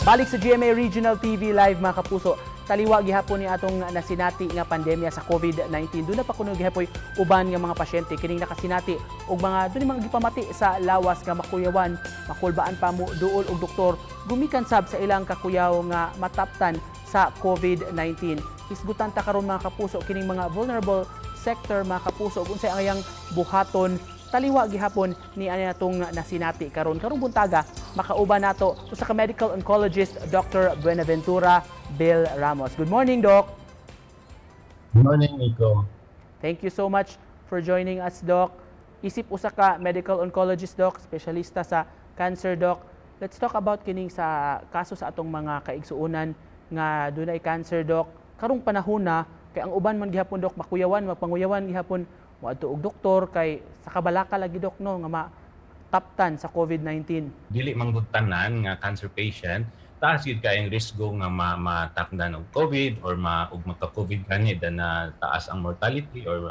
Balik sa GMA Regional TV Live, mga kapuso. Taliwa gihapon ni atong nasinati nga pandemya sa COVID-19. Duna pa kuno gihapoy uban nga mga pasyente kining nakasinati og mga duna mga gipamati sa lawas nga makuyawan, makulbaan pa mo duol og doktor gumikan sab sa ilang kakuyaw nga mataptan sa COVID-19. Hisgutan ta karon, mga kapuso, kining mga vulnerable sector, mga kapuso, ug unsay ang iyang buhaton taliwa gihapon ni ani atong nasinati karon. Karong buntaga, makauban nato usa ka medical oncologist, Dr. Buenaventura Bill Ramos. Good morning, Doc. Good morning, Nico. Thank you so much for joining us, Doc. Isip usa ka medical oncologist, Doc, espesyalista sa cancer, Doc. Let's talk about kining sa kaso sa atong mga kaigsuonan nga dunay cancer, Doc. Karong panahon na kay ang uban man gihapon, Doc, makuyawan, magpanguyawan gihapon moadto og doktor kay sa kabalaka lagi, Doc, no, nga mataptan sa COVID-19. Dili man gud tanan nga cancer patient taas gyud kayong risgo nga matakdan og COVID or ma og magka-COVID gani dan na taas ang mortality or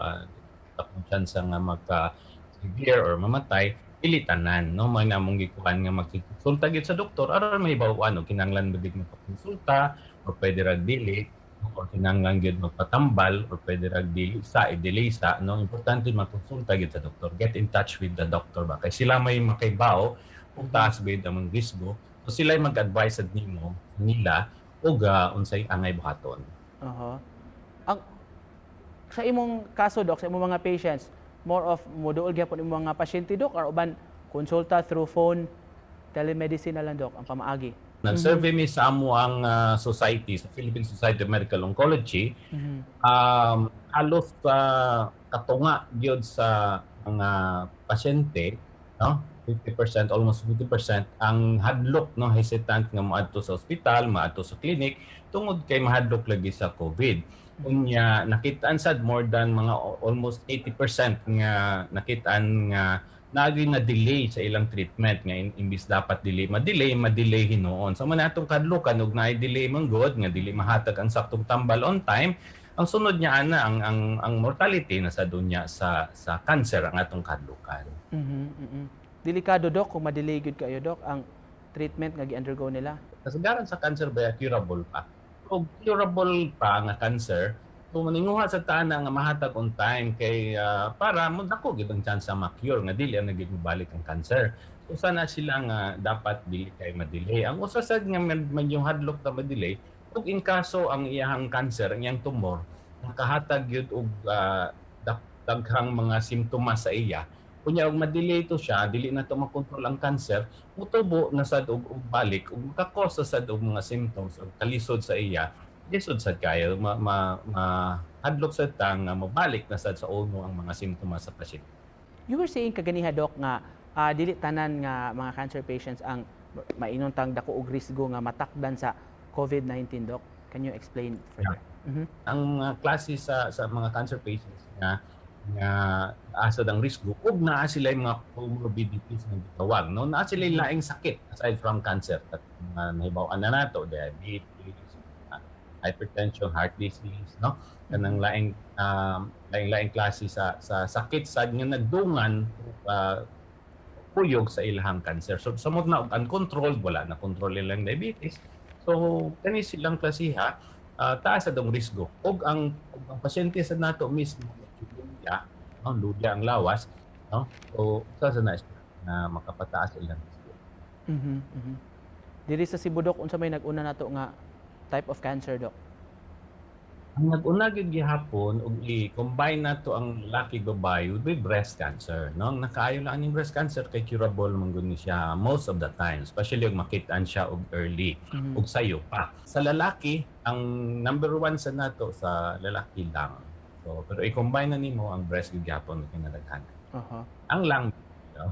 akong chance nga magka severe or mamatay. Dili tanan, no? May namong gikuan nga magkonsulta gyud sa doktor aron mahibaw-an og kinahanglan ba gyud magpakonsulta or pwede ra dili, no? Or kinahanglan gyud magpatambal or pwede ra dili sa i-delay sa, no? Importante magkonsulta gyud sa doktor, get in touch with the doctor ba, kay sila may makaibaw kung taas ba ang mga risgo. So sila ay mag-advise sad nimo nila og unsay angay buhaton. Aha. Ang sa imong kaso, Doc, sa imong mga patients, more of moduol gyapon imong mga pasyente, Doc, or uban konsulta through phone, telemedicine na lang, Doc, ang pamaagi? Nag-survey mi sa amo ang society, sa Philippine Society of Medical Oncology, halos katunga gyud sa mga pasyente, no? 50%, almost 50% ang hadlok, no, hesitant nga moadto sa ospital, moadto sa clinic tungod kay mahadlok lagi sa COVID. Unya nakitaan sad more than mga almost 80% nga nakitaan nga naagi na delay sa ilang treatment nga imbis dapat dili ma-delay, ma-delay hinuon. So man atong kadlokan og naay delay man gud nga dili mahatag ang saktong tambal on time, ang sunod niya ana ang mortality na sa dunya sa cancer ang atong kadlokan. Delikado, Doc, kung ma-delay gyud kayo, Doc, ang treatment nga gi-undergo nila. Kasagaran sa cancer ba curable pa. Og curable pa nga cancer, so maninguha sa tanan nga mahatag on time kay para mo dako gid ang chance sa ma-cure nga dili ang naging mobalik ang cancer. So sana sila nga dapat dili kay ma-delay. Ang usa sad nga medyo hadlok na ma-delay ug in kaso ang iyahang cancer, ang iyang tumor nakahatag gyud og daghang mga simptomas sa iya. Unya og ma-delay to siya, dili na to makontrol ang cancer, mutubo na sad og balik ug maka-cause sa sad og mga symptoms og kalisod sa iya. Lisod sad kayo ma, ma, ma hadlok sad ta nga mobalik na sad sa uno ang mga simptomas sa pasyente. You were saying kaganiha, Doc, nga dili tanan nga mga cancer patients ang maingon tang dako og risgo nga matakdan sa COVID-19, Doc. Can you explain further? Ang klase sa mga cancer patients nga nga asa ang risgo ug naa sila yung mga comorbidities nga gitawag, no? Naa sila yung laing sakit aside from cancer at mga nahibaw-an na nato, diabetes, hypertension, heart disease, no? Kanang laing laing laing klase sa sakit sad nga nagdungan kuyog sa ilahang cancer. So samot na og uncontrolled, wala na control ilang diabetes. So kani silang klasiha, taas sa dong risgo. Ug ang pasyente sa nato mismo luya, no, luya ang lawas, no? So usa sa na siya na makapataas ilang risgo. Diri sa Cebu, Doc, unsa may nag-una nato nga type of cancer, Doc? Ang nag-una gyud gihapon ug i-combine nato ang lalaki, babae, would be breast cancer, no? Ang nakaayo lang aning breast cancer kay curable man gud ni siya most of the time, especially ug makitaan siya og early ug sayo pa. Sa lalaki, ang number one sa nato sa lalaki lang. So pero i-combine na nimo ang breast gyud gihapon kinadaghan. Ang lung, no?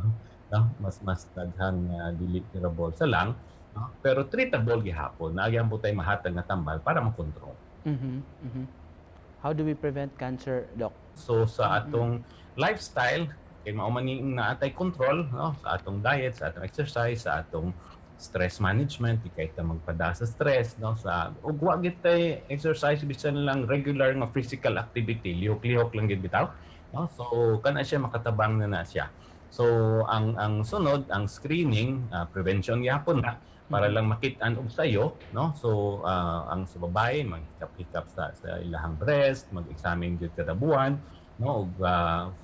No? Mas daghang dili curable sa lung, no? Pero treatable gihapon. Naagyan po tayo mahatag nga tambal para makontrol. How do we prevent cancer, Doc? So sa atong lifestyle kay mao man ni naa tay control, no, sa atong diet, sa atong exercise, sa atong stress management, di kay ta magpada sa stress, no, sa ug wa gid tay exercise, bisan lang regular nga physical activity, lihok-lihok lang gid bitaw, no? So kana siya makatabang na na siya. So ang sunod ang screening, prevention gyapon na. Para lang makit-an og sayo, no? So ang sa babae maghikap-hikap sa ilahang breast, mag-examine gyud kada buwan, no? Og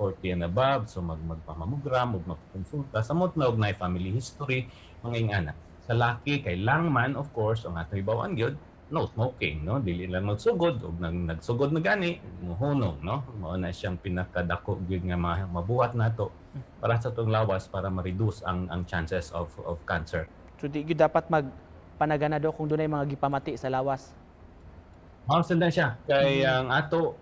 40 and above, so magpamammogram ug magkonsulta samot na og naay family history, mga ingana. Sa laki kay lang man, of course, ang atong hibaw-an gyud, no smoking, no? Dili lang magsugod ug nang nagsugod na gani muhunong, no? Mao na siyang pinakadako gyud nga mabuhat nato para sa atong lawas para ma-reduce ang chances of cancer. So di gyud dapat mag panagana, Dok, kung dunay mga gipamati sa lawas. Mao sad na siya kay ang ato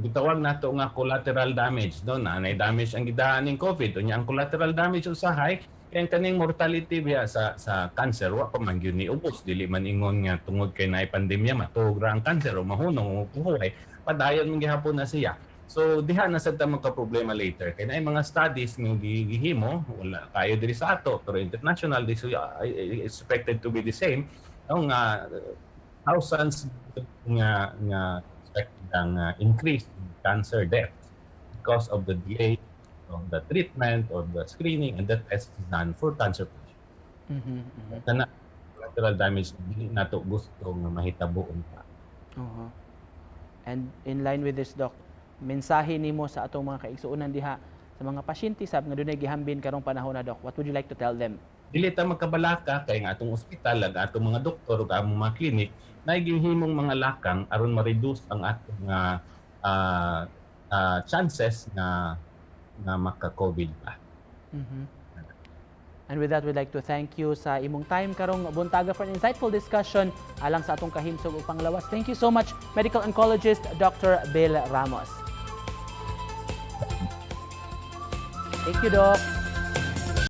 gitawag nato nga collateral damage, no? Na nay damage ang gidahan ning COVID. Unya ang collateral damage usahay kay ang kaning mortality biya sa cancer wa pa man gyud ni ubos. Dili man ingon nga tungod kay naay pandemya matuog ra ang cancer o mahunong o puhuay, padayon man gihapon na siya. So diha na sad ta magka problema later kay naay mga studies nga gihimo, wala kayo diri sa ato pero international, this is expected to be the same, no, nga thousands nga expected ang increase in cancer death because of the delay of the treatment or the screening and the test done for cancer patients. Kana collateral damage dili nato gusto nga mahitabo unta. And in line with this, Doc, mensahe nimo sa atong mga kaigsuonan diha, sa mga pasyente sab nga dunay gihambin karong panahon na, Doc. What would you like to tell them? Dili ta magkabalaka kay nga atong ospital ag atong mga doktor ug among mga clinic na gihimong mga lakang aron ma-reduce ang atong chances nga maka-COVID pa. And with that, we'd like to thank you sa imong time karong buntaga for an insightful discussion alang sa atong kahimsog ug panglawas. Thank you so much, medical oncologist Dr. Bill Ramos. Thank you, Doc.